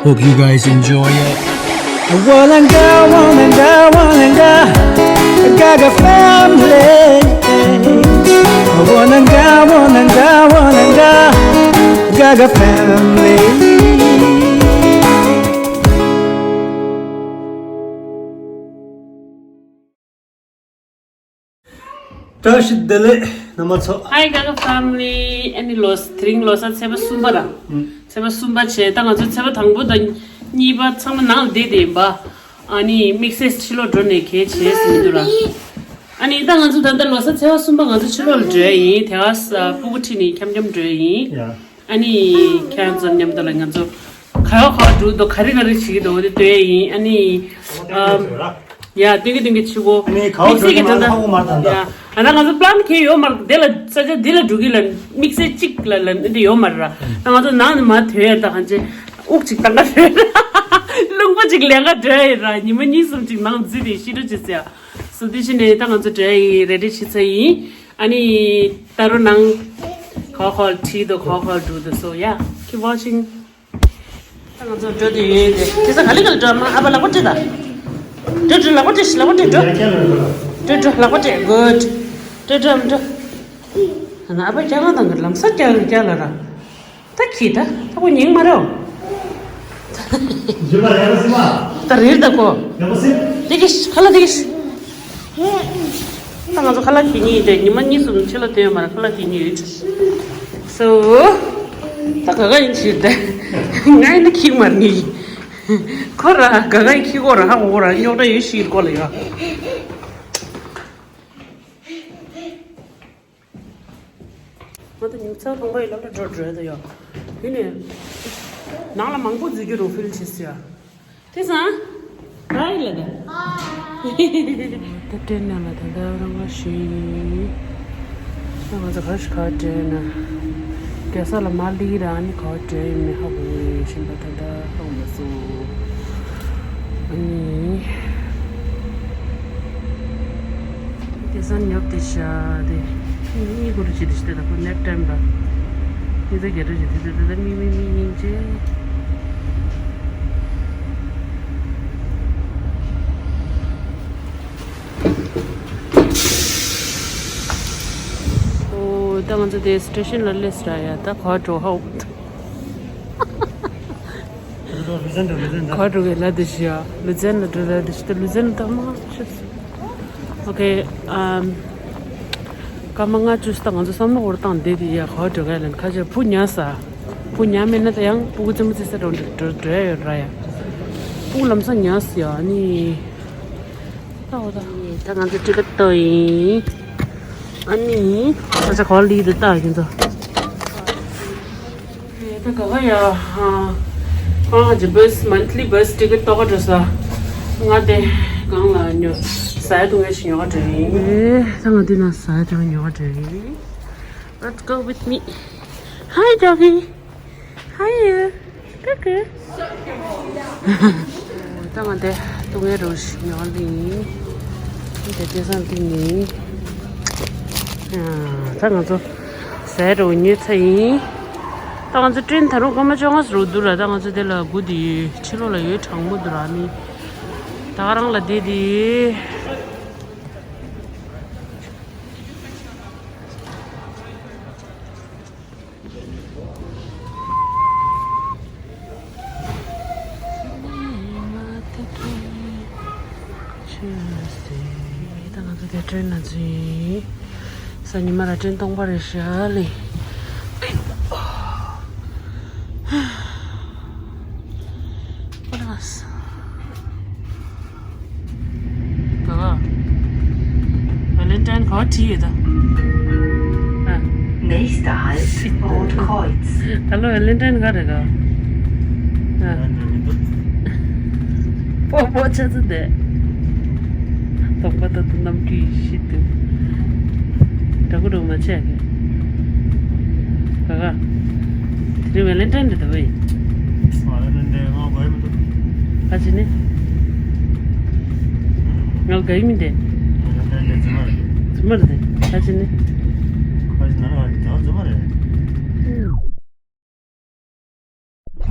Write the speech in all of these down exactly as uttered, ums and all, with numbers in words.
Hope you guys enjoy it. Walanga, walanga, walanga, Gaga family. Walanga, walanga, walanga, Gaga family. བཀྲ་ཤིས་བདེ་ལེགས་རྣམ་པ་ཚོ། Hi Gaga family. ཨ་ནི་ལོ་དེ་རིང་ལོ་གསར་ཚེས་པ་གསུམ་པ་ར། ཨུམ། ཚེས་པ་གསུམ་པ་བྱས། ད་ང་ཚོ་ཚེས་པ་དང་པོ་དང་གཉིས་པ་ཚང་མ་ནང་ལ་བསྡད་དེ་ཡིན་པ། ཨ་ནི་དམིགས་བསལ་ཕྱི་ལོགས་འགྲོ་ནས་གལ་བྱས་ཟིན་མི་འདུག་ར། ཨ་ནི་ད་ང་ཚོ་ད་ལྟ་ལོ་གསར་ཚེས་པ་གསུམ་པ་ང་ཚོ་ཕྱི་ལོགས་ལ་འགྲོ་ཡ་ཡིན། དེ་ག་ས་སྤུ་གུ་ཁྲིད་ནས་འཁྱམ་འཁྱམ་འགྲོ་ཡ་ཡིན། ཡ། ཨ་ནི་ཁྱེད་རང་ཚོ་མཉམ་དུ་ལ་ང་ཚོ་ག་བ་ག་བ་འགྲོ་འདུག་ག་རེ་ག་རེ་བྱེད་ཀྱི་འདུག་འོ་དེ་ལྟོས་ཡ་ཡིན། ཨ་ནི་ཨམ། ཡ། སྟོན་གྱི་སྟོན་གྱི་ཕྱི་གོ། ཨ་ནི་ག་བ་དམིགས་བསལ་གྱི་འགྲོ་ད་ལྟ་ཧ་གོ་མ་ཐག་ད། ཡ། ང་ཚོ་པི་ལན་གང་ཡང་ཡོད་མ་རེད། དེ་ལ་ས་ཆ་འདི་ལ་འགྲོ་གི་ལ་དམིགས་བསལ་གཅིག་ལ་ལ་འདི་ཡོད་མ་རེད་ར། ད་ང་ཚོ་ནང་ནས་མར་ཐོན་ཡ་ད་གང་ཅི་དབུགས་གཅིག་བཏང་ག་འགྲོ་ཡ་ར། རླུང་པ་གཅིག་ལེན་ག་འགྲོ་ཡ་ར། ཉི་མ་གཉིས་གསུམ་གཅིག་ནང་འཛུལ་ཏེ་ཤི་འགྲོ་བྱེད་ཟེར་ཡ། སོ་དེ་བཞིན་ནས་ད་ང་ཚོ་འགྲོ་ཡ་ཡིན། རེ་ཌི་བྱེད་ཚར་ཡིན། ཨ་ནི་ད་རུང་ནང་ག་བ་ག་བ་ཁྲིད་འདུག་ག་བ་ག་བ་འགྲོ་འདུག་སོ་ཡ། Keep watching. ད་ང་ཚོ་འགྲོ་དུས་ཡོད་དེ། དེ་ས་ག་ལེ་ག་ལེ་འགྲོ་མ། ཨ་ཕ་ལག་པ་སྤྲད་ད། འགྲོ་འགྲོ། ལག་པ་སྤྲད་ཤི། ལག་པ་སྤྲད་འགྲོ། འགྲོ་འགྲོ། ལག་པ་སྤྲད། Good. འགྲོ་འགྲོ་འགྲོ། ཨ་ན་ཨ་ཕ་རྒྱ་གར་དང་གི་ལམ་སང་རྒྱ་གར་རྒྱ་ལ་ར། ད་ཁྱི་ད་ད་ཁོ་ཉིང་མ་རེད། ད་རེད་ད་ཁོ། དེ་གི་ཁ་ལག་དེ་གི། ད་ང་ཚོ་ཁ་ལག་གི་ཉིན་དེ་ཉི་མ་གཉིས་གསུམ་ཕྱི་ལ་དོན་མ་རེད། ཁ་ལག་གི་ཉིན་ཡོད། སོ། ད་ག་ག་ཡིན་ཕྱིར་དེ། ང་ཡིན་ན་ཁྱི་མར་ངེས། ཁོ་ར་ག་ག་ཡིན་ཁྱི་གོ་ར་ཧ་གོ་ར་རྙོག་དྲ་ཡོད་ཤིག་གོ་ལ་ཡོད། ང་ད་ཉུག་ཚ་ཁང་པ་ཡི་ལབ་ལ་འགྲོ་འགྲོ་ད་ཡོད། དེ་ནས་ནང་ལ་མང་པོ་འཛུལ་རྒྱུ་རུ་ཕིལ་བྱེད་སྲིད་ཡ། དེ་སང་། ཧའི་ལ་ད། ད་ཏྲེན་ནང་ལ་ད་ལྟ་རང་ང་ཞུ་ཡིན། ད་ང་ཚོ་ག་ཞིག་ག་ཏྲེན་ན། རྒྱལ་ས་ལ་མ་ལི་ར་ནི་ག་ཏྲེན་མི་ཧ་གོ་བཞིན་པ་ད་ལྟ་ཧ་གོ་མ་སོང་། ཨ་ནི། དེ་སང་ཉོབ་དེ་ཤ་དེ། གཉིས་གོ་རུ་ཅི་དེ་ཤ་དེ་ད་ཁོ་ནེག་ཊའིམ་ར། དེ་ད་རྒྱ་ར་ཅི་དེ་དེ་དེ་ད་མི་མི་མི་སྙིང་རྗེ། ཨོ། ད་ང་ཚོ་དེ་སི་ཊེ་ཤན་ལ་སླེབས་ར་ཡ། ད་ག་འགྲོ་ཧ་འོ། ག་འགྲོ་གི་ལ་དེ་ཤི་ཡ། ལུ་ཛན་ལ་འགྲོ་ལ་དེ་ཤི་ད་ལུ་ཛན་ལ་ད་མ་ཤི། ཨོ་ཁེ། ཨམ། སྐར་མ་ལྔ་བཅུ་ད་ང་ཚོ་བསམ་བློ་འོར་བཏང་བསྡད་དེ་ཡ། ག་འགྲོ་ག་ལ་ཁ་ཆེ་བུ་ཉལ་ས། བུ་ཉལ་མེད་ན་ད་ཡང་སྤུ་གུ་ཙི་མོ་ཙི་ས་འགྲོ་འགྲོ་འགྲོ་ཡ་ཡོད་ར་ཡ། སྤུ་གུ་ལམ་སང་ཉལ་ས་ཡ། ཨ་ནི། ད་འོ་ད། ད་ང་ཚོ་ཊི་ཀེ་ཊི་བཏང་ཡིན། ཨ་ནི། ང་ཚོ་ག་ལི་དུ་བཏང་ཡིན་ད། ད་ག་ག་ཡ། ཨ། ཨ་ཇི་བྷ་སི་མན་ཐི་ལི་བྷ་སི་ཊི་ཀེ་ཊི་ཏོག་ག་འགྲོ་ས། ང་དེ་གང་ལ་ཉོ་ཟ་ཡ་དུ་ངས་ཞིག་ཉོ་ག་འགྲོ་ཡིན། ཨེ། ད་ང་དེ་ན་ཟ་ཡ་དུ་ཉོ་ག་འགྲོ་ཡིན། Let's go with me. Hi, doggy. Hi. Good girl. ད་ང་དེ་སྡུག་བསྔལ་རོ་ཞིག་ཉོ་ལི་ཡིན། དེ་དེ་སང་དེ་ནི། ད་ང་ཚོ་ཟས་རོ་ཉོས་ཚར་ཡིན། ད་ང་ཚོ་ཊེན་ད་རུང་སྐར་མ་བཅོ་ལྔ་རོ་འདུག་ར། ད་ང་ཚོ་དེ་ལ་སྒུག་དེ་ཡོད། ཕྱི་ལོགས་ལ་ཡོད། གྲང་མོ་འདུག་ར་ནི། ད་ག་རང་ལ་བསྡད་དེ་ཡོད། ད་ང་ཚོ་དེ་ཊེན་ནང་འཛུལ་ཡིན། གཟའ་ཉི་མ་ར་ཊེན་སྟོང་པ་རེད་ཤག་ལེ། ཨོ་ལ་མ་སོང་། ག་ག་ཝེ་ལེན་ཊའིན་ག་བ་བྲིས་ཡོད་ད། ཨ། Nächster Halt, Rotkreuz. ད་ལོ་ཝེ་ལེན་ཊའིན་ག་རེད་ག་ཨ། པོ་པོ་ཆ་ཚ་དེ། དོགས་པ་ད་དུ་ནམ་རྒྱུན་ཤི་དུ། འདྲ་གུ་རུ་མ་ཆད་གི། ག་ག་དེ་རིང་ཝེ་ལེན་ཊའིན་རེད་ད་བས། ཝེ་ལེན་ཊའིན་ང་དགའ་མི་འདུག་ཁ་ཅི་ནི། ང་དགའ་མི་འདུག་རྫུན་མ་རེད། རྫུན་མ་རེད་དེ། ཁ་ཅི་ནི། ཁ་ཅི་ན་ང་རྒྱ་རྫུན་མ་རེད།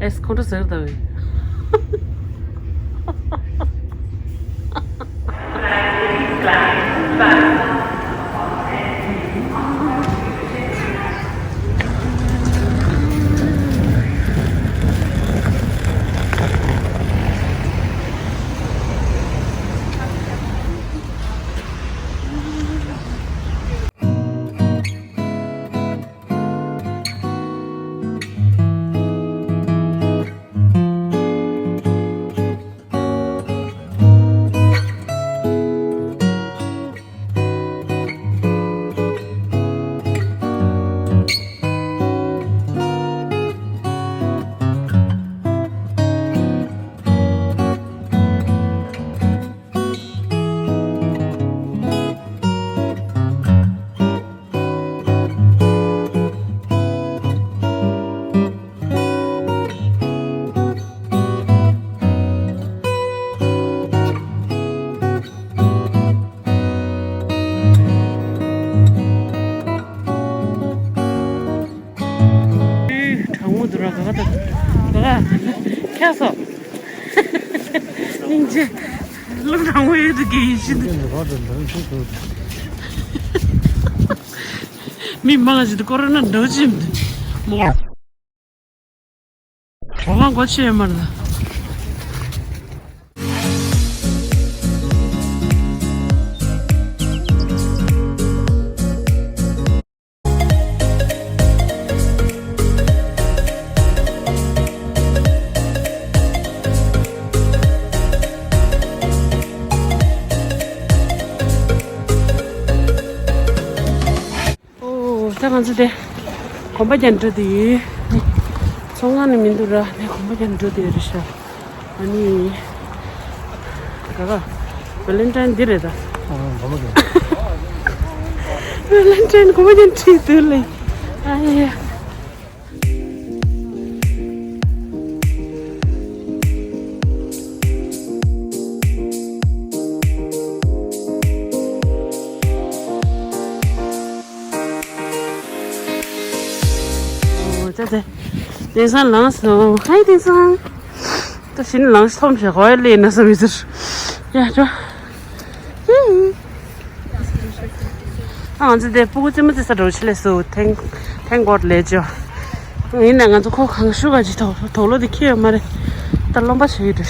ཨེས་ཁོང་ཁྲོ་ཟེར་ད་བས། གྲང་མོ་འདུག་ར། ག་ག་ད་ག་ག་ཁྱ་སོ། སྙིང་རྗེ། ལུག་གྲང་མོ་ཡོད་དུ་གི་ཡིན་ཤི་འདུག་མི་མང་ཞིག་ཏུ་ཀོ་རོ་ན་འདྲ་ཅིག་འདུག་མོ། གྲོགས་ལ་སྒོ་ཕྱེ་ཡོད་མ་རེད། ཨོ། ད་ང་ཚོ་དེ་གོམ་པ་རྒྱག་འགྲོ་དེ་ཡིན། ཚོང་ཁང་ནས་མི་འདུག་ར། དེ་གོམ་པ་རྒྱག་འགྲོ་དེ་རེད་ཤག་ཨ་ནི། ག་ག་ཝེ་ལེན་ཊའིན་འདི་རེད་ད། ཨ། གོམ་པ་རྒྱག་ཝེ་ལེན་ཊའིན་གོམ་པ་རྒྱག་འགྲོ་དེ་ལེ། ཨ་ཡ། ཨོ། ཙེ་ཙེ། དེང་སང་ལངས་སོང་། ཧའི་དེང་སང་། ད་བཞིན་ལངས་ཐོམ་ཞེ་གོ་ཡ་ལེ་ན་ས་མི་ཟེར། ཡ་ཅོ། ཧི་ཧི། ཨ། ང་ཚོ་དེ་ཕྲུ་གུ་རྩེད་མོ་རྩེ་ས་འགྲོ་ཆེ་ལེ་སུ། ཐེང་ཐེང་གོ་ལེ་ཅོ། ཡིན་ན་ང་ཚོ་ཁོ་གང་ཤུ་ག་ཅི་དོག་དོག་ལོ་དེ་ཁྱེར་ཡོད་མ་རེད། ད་རློམ་པ་བྱེད་ཀྱི་འདུག་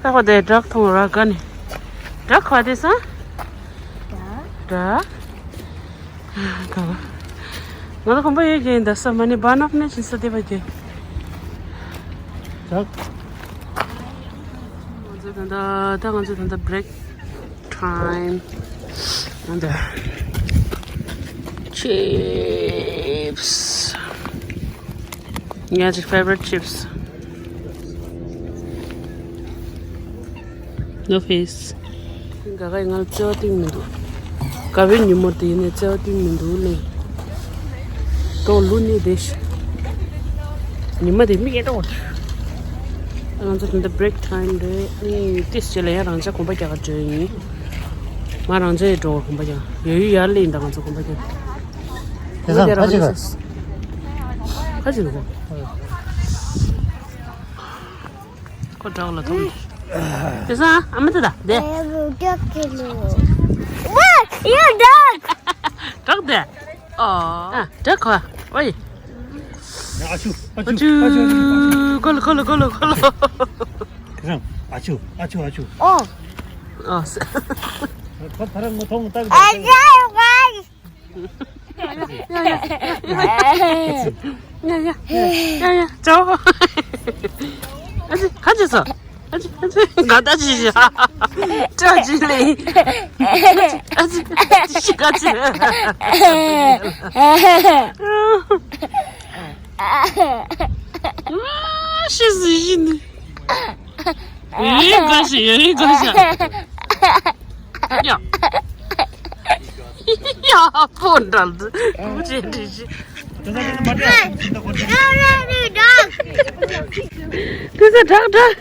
ད་ཁོ་དེ་ཌག་མཐོང་ར་ག་ནས། ཌག་ཁོ་དེ་ས། ཌག་ཌག་ང་ལ་གོམ་པ་ཡོད་ཀྱི་འདི་ས་མ་ནི་བ་ནག་ནས་ཕྱིན་ས་དེ་བ་ཀྱི། ཌག་ང་ཚོ་ད་ལྟ་ད་ང་ཚོ་ད་ལྟ་བྷི་རེག་ཊའིམ། ང་ཚོ་ཅིབས། ངའི་ཕེ་ཝ་རི་ཊི་ཅིབས། ནོ་ཕིས། ག་ག་ཡིས་ང་ལ་བརྩེ་བ་སྟོན་མི་འདུག་དགའ་བའི་ཉིན་མོ་དེ་ཡིན་ནའི་བརྩེ་བ་སྟོན་མི་འདུག་ལེ། གང་ལུ་ནི་དེ་ཤི། ཉི་མ་དེ་མིག་ཡེ་ཏོ། ང་ཚོ་ད་ལྟ་break time་རེད། ཨ་ནི་ཏིས་ཅེ་ལ་ཡང་རང་ཅག་གོམ་པ་རྒྱག་ག་འགྲོ་ཡིན། ང་རང་ཅག་ཡི་འགྲོ་གོམ་པ་རྒྱག་ཡོད་ཡོད་ཡར་སླེབས་ཡིན་ད་ང་ཚོ་གོམ་པ་རྒྱག་དེ་སང་ཁ་ཅིག་ག་ཁ་ཅིག་གོ་ཁོ་དྲག་ལ་ཐོང་དེ་སང་ཨ་མ་དེ་ད་དེ། What? You dog? དྲག་དེ། ཨ་དྲག་ཁོ་ཨོ་ཡི། ཨ་ཆུ། ཨ་ཆུ། ཨ་ཆུ། ཁོ་ལ་ཁོ་ལ་ཁོ་ལ་ཁོ་ལ། ཨ་ཆུ། ཨ་ཆུ། ཨ་ཆུ། ཨོ། ཨ་ཁོ་ཕ་ར་ངོ་ཐོང་ཏག་ཨ་ཆུ། ཡ་ཡ་ཡ་ཡ་ཡ་ཡ་ཡ། ཨ་ཆུ་ཁ་ཆུ་སོ། ང་ད་ཅི་ཞིག་ཨ་ཅི་ལེ། ཨ་ཅི་ཨ་ཅི་ཤི་ཀ་ཅི། ཤི་ཟི་ཡིན། ཡི་ག་ཤི་ཡི་ག་ཤི། ཡ་ཡ་པོ་འདྲ་འདུག་ཅེ་འདྲི་ཤི། དེ་ཚ་དྲག་དྲག་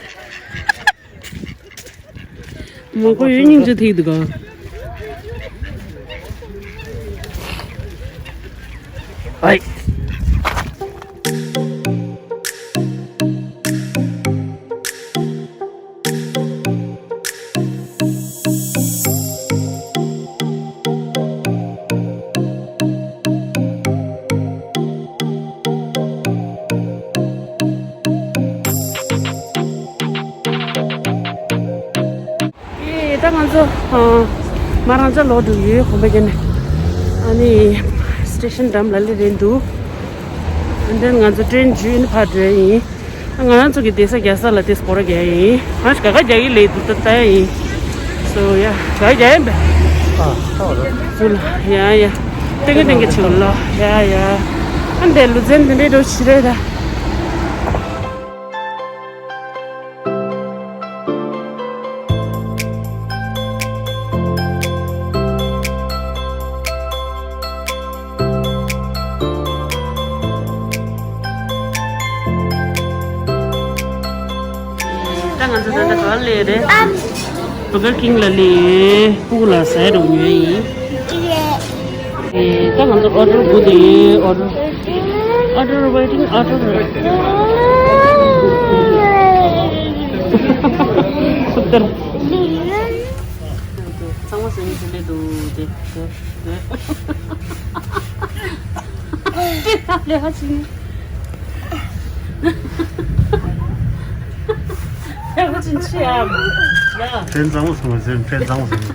མོ་ཁོ་ཡོད་སྙིང་རྗེ་ཐིག་འདུག་ག་ཨའི། ཨེ་ད་ང་ཚོ་ཨ་མ་རང་ཅག་ལོག་འགྲོ་ཡོད་གོམ་པ་རྒྱག་ནས། ཨ་ནི་སི་ཊེ་ཤན་འགྲམ་ལ་ལེ་རེད་འདུག་ཨ་ནི་ང་ཚོ་ཊེན་འཇུས་ནས་ཕར་འགྲོ་ཡ་ཡིན། ང་རང་ཚོ་གི་བསྡད་ས་རྒྱག་ས་ལ་དེ་སྐོར་ར་རྒྱག་ཡ་ཡིན། ང་ཞིག་ག་ག་རྒྱག་གི་ལེ་འདུག་ད་ལྟ་ཡ་ཡིན། སོ་ཡ་ག་ག་རྒྱག་ཡ་ཡིན་པས། ཨ་ཧོ་ལ་ཚུ་ལ་ཡ་ཡ། ཏེང་གེ་ཏེང་གེ་ཆུ་ལ་ཡ་ཡ། ཨ་འདས་ལུ་ཙན་དེ་འདྲའི་འགྲོ་ཕྱི་རེད་ད། ད་ང་ཚོ་ད་ལྟ་ག་ལ་སླེབས་རེད། Burger King་ལ་སླེབས་ཡོད། སྤུ་གུ་ལ་ཟས་འགྲོ་ཉོས་ཡིན། ཨེ་ད་ང་ཚོ་ཨོ་ཌར་དགོས་དེ་ཡོད། ཨོ་ཌར། ཨོ་ཌར་ཝེ་ཊིང་ཨོ་ཌར། སུབ་ཏར། ཚང་མ་སེམས་ཤུགས་ལས་འདུག་དེ། དེ་ལས་ཧ་ཅིང་། ཧ་ཅིང་ཆེ་ཨ་མ། ཡ། ཕྲན་གཙང་མོ་སོང་བ་ཟེར། ཕྲན་གཙང་མོ་སོང་།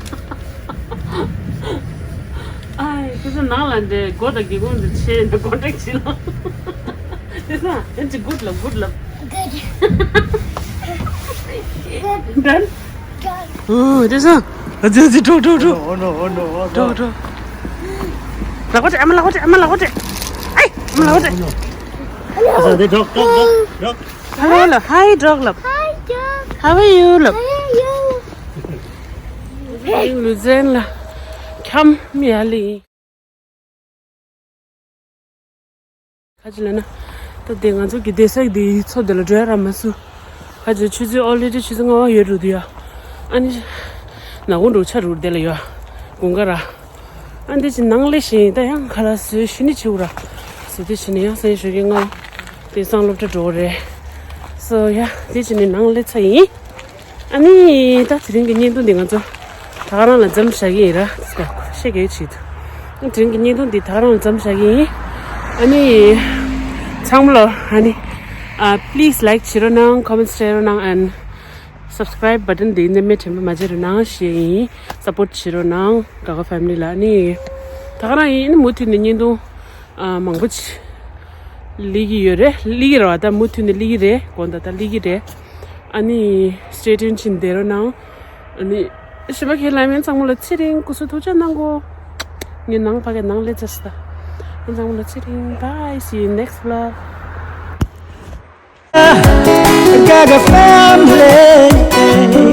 ཨའི་ཁྱེད་ཚོ་ནང་ལ་འདྲེ་སྒོ་དང་སྒེའུ་ཁུང་འདི་ཕྱེ་ནས་སྒོ་འགྲིག་བྱེད་ལ། དེ་ན་ཨེ་ཅི་good love, good love. Done. ཨོ་དེ་ས། ཨ་ཙི་ཨ་ཙི་འགྲོ་འགྲོ་འགྲོ། Oh no, oh no, oh no. འགྲོ་འགྲོ། ལག་པ་སྤྲད། ཨ་མ་ལག་པ་སྤྲད། ཨ་མ་ལག་པ་སྤྲད། ཨའི་ཨ་མ་ལག་པ་སྤྲད། ཨ་ཙི་དེ་འགྲོ་འགྲོ་འགྲོ་འགྲོ། Hello, hello. Hi, dog love. Hi, dog. How are you, love? How are you? ལུ་ཙན་ལ་འཁྱམ་ཡ་ལི། ཁ་ཅིག་ལ་ན། ད་དེ་ང་ཚོ་གི་བསྡད་ས་གི་དེ་མཚོ་དེ་ལ་འགྲོ་ཡ་ར་མ་སུ། ཁ་ཅིག་ཆུ་ཚོད་already ཆུ་ཚོད་ལྔ་པ་ཡོད་འགྲོ་དུས་ཡ། ཨ་ནི། ནག་པོ་འགྲོ་ཆ་རུ་དེ་ལ་ཡོད། དགུན་ཁ་ར། ཨ་འདི་ཅི་ནང་ལས་ཤིང་ད་ཡང་ཁ་ལ་སོས་ཤུ་ནི་ཆེ་བོ་ར། སོ་དེ་ཕྱི་ནི་ཡང་སེང་ཞོ་གི་ང་། དེ་སང་སློབ་གྲྭ་འགྲོ་རེད། སོ་ཡ་དེ་ཕྱི་ནི་ནང་ལས་ཚ་ཡིན། ཨ་ནི་ད་དེ་རིང་གི་བརྙན་ཐུང་འདི་ང་ཚོ་ད་ག་རང་ལ་མཚམས་བཞག་གི་ཡིན་ར། ཤེས་གི་ཆེད་དུ། དེ་རིང་གི་བརྙན་ཐུང་འདི་ད་ག་རང་ལ་མཚམས་བཞག་གི་ཡིན། ཨ་ནི་ཚང་མ་ལ་ཨ་ནི་ཨ་please like བྱེད་རོགས་གནང་། Comments བྱེད་རོགས་གནང་། And subscribe button འདི་མནན་མེད་དྲན་པ་མ་བརྗེད་རོགས་གནང་ཞེས་ཡིན། Support བྱེད་རོགས་གནང་ག་ག་family ལ། ཨ་ནི་ད་ག་རང་ཡིན། ཨ་ནི་མུ་མཐུད་ནས་བརྙན་ཐུང་ཨ་མང་པོ་ཅིག་སླེབས་ཀྱི་ཡོད་རེད། སླེབས་ཀྱི་རེད་བ། ད་མུ་མཐུད་ནས་སླེབས་ཀྱི་རེད། དགོངས་དག་ད་སླེབས་ཀྱི་རེད། ཨ་ནི་stay tuned བྱས་བསྡད་རོགས་གནང་། ཨ་ནི་ཞུ་བ་ཁས་ལེན་མཁན་ཚང་མ་ལ་ཚེ་རིང་སྐུ་གཟུགས་ཐུགས་ཅག་གནང་གོ། ངའི་ནང་ཕ་གི་ནང་ལས་ཚ་སི་ད། ཨ་ཚང་མ་ལ་ཚེ་རིང་bye, see you next vlog. Gaga family.